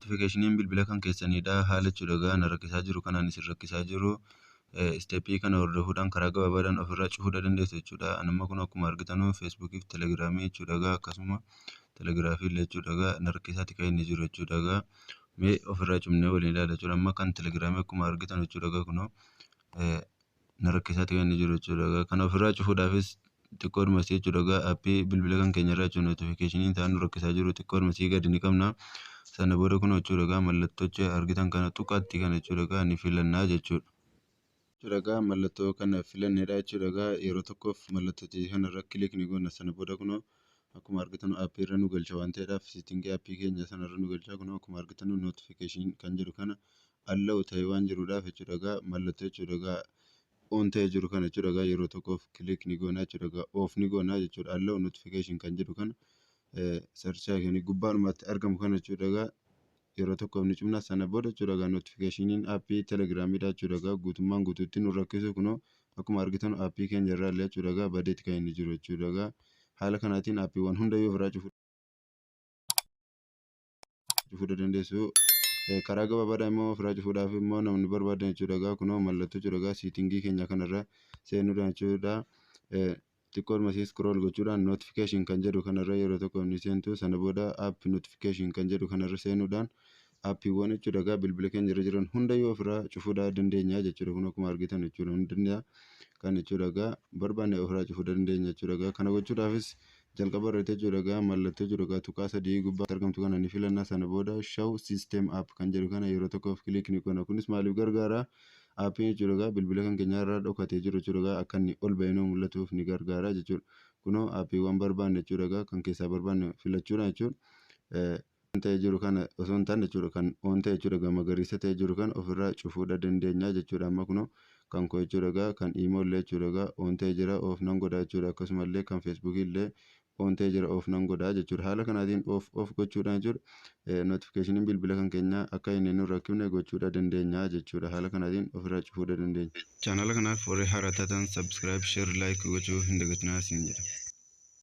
Notificationiin bilbila kan keessaniidha. Haala jechuudha egaa na rakkisaa jiru kanaan isin rakkisaa jiru. Stepii kana hordofuudhaan karaa gabaabaadhaan ofirraa cufuu dandeessu jechuudha. Anamma kun akkuma argitanu Facebookii fi Telegramii jechuudha egaa, akkasuma Telegiraafii illee jechuudha egaa na rakkisaati kan inni jiru jechuudha egaa. Mee ofirraa cufnee waliin ilaalla jechuudha. Amma kan Telegramii akkuma argitan jechuudha egaa kunoo na rakkisaati kan inni jiru jechuudha egaa. Kana ofirraa cufuudhaafis xiqqoodhuma isii jechuudha egaa appii bilbila kan keenya irraa jechuudha notificationiin isaan nu rakkisaa jiru xiqqoodhuma isii gadi ni qabna. Sana booda kun jechuudha egaa mallattoo argitan kana tuqaatti kana jechuudha egaa ni filannaa jechuudha. Jechuudha egaa mallattoo kana filanneedha jechuudha egaa yeroo tokkoof mallattoo kanarra click ni goona. Sana booda kunoo akkuma argitan appii irra nu galcha waan ta'eedhaaf settingii appii keenya sanarra nu galcha. Kunoo akkuma argitan notification kan jedhu kana allow ta'ee waan jiruudhaaf jechuudha egaa mallattoo jechuudha egaa on ta'ee jiru kana jechuudha egaa yeroo tokkoof click ni goona jechuudha egaa off ni goona jechuudha. Allow notification kan jedhu kana search kenni gubbaadhumatti argamu kana jechuudha egaa yeroo tokkoof ni cufna. Sana booda jechuudha egaa notificationiin appii Telegramiidha jechuudha egaa guutummaan guutuutti nu rakkisu kunoo akkuma argitan appii keenya irraa illee jechuudha egaa badeeti kan inni jiru jechuudha egaa. Haala kanaatiin appiiwwan hundayyuu ofirraa cufuu dandeessu. Karaa gabaabaadhaan immoo ofirraa cufuudhaaf immoo namni barbaadan jechuudha egaa kunoo mallattoo jechuudha egaa settingii keenya kanarra seenuudhaan jechuudha. Xiqqoodhuma isii scroll gochuudhaan notification kan jedhu kanarra yeroo tokko ni seentu. Sana booda app notification kan jedhu kanarra seenuudhaan appiiwwan jechuudha egaa bilbila keenya irra jiran hundayyuu ofirraa cufuudhaa dandeenya jechuudha. Kun akkuma argitan jechuudha hundi kan jechuudha egaa barbaanne ofirraa cufuu dandeenya jechuudha egaa. Kana gochuudhaafis jalqaba irratti jechuudha egaa mallattoo jechuudha egaa tuqaa sadii gubbaatti argamtu kana ni filanna. Sana booda show system app kan jedhu kana yeroo tokkoof click ni goona. Kunis maaliif gargaara? Appiin jechuudha egaa bilbila kan keenya irraa dhokatee jiru jechuudha egaa akka inni ol bahee nu mul'atuuf ni gargaara jechuudha. Kunoo appiiwwan barbaanne jechuudha egaa kan keessaa barbaanne filachuudhaan jechuudha. Ta'ee jiru kana osoo hin taane jechuudha kan on ta'e jechuudha egaa magariisa ta'ee jiru kana ofirraa cufuudha dandeenya jechuudha. Amma kunoo kan koo jechuudha egaa kan imo illee jechuudha egaa on ta'ee jira, off nan godha jechuudha. Akkasumallee kan Facebookii illee on ta'ee jira, off nan godha jechuudha. Haala kanaatiin off off gochuudhaan jechuudha notificationiin bilbila kan keenyaa akka inni nu rakkifne gochuudha dandeenya jechuudha. Haala kanaatiin ofirraa cufuudha dandeenya. Chaanala kanaaf warri haaraa taatan subscribe, share, like gochuu hin dagatinaa isin jedha.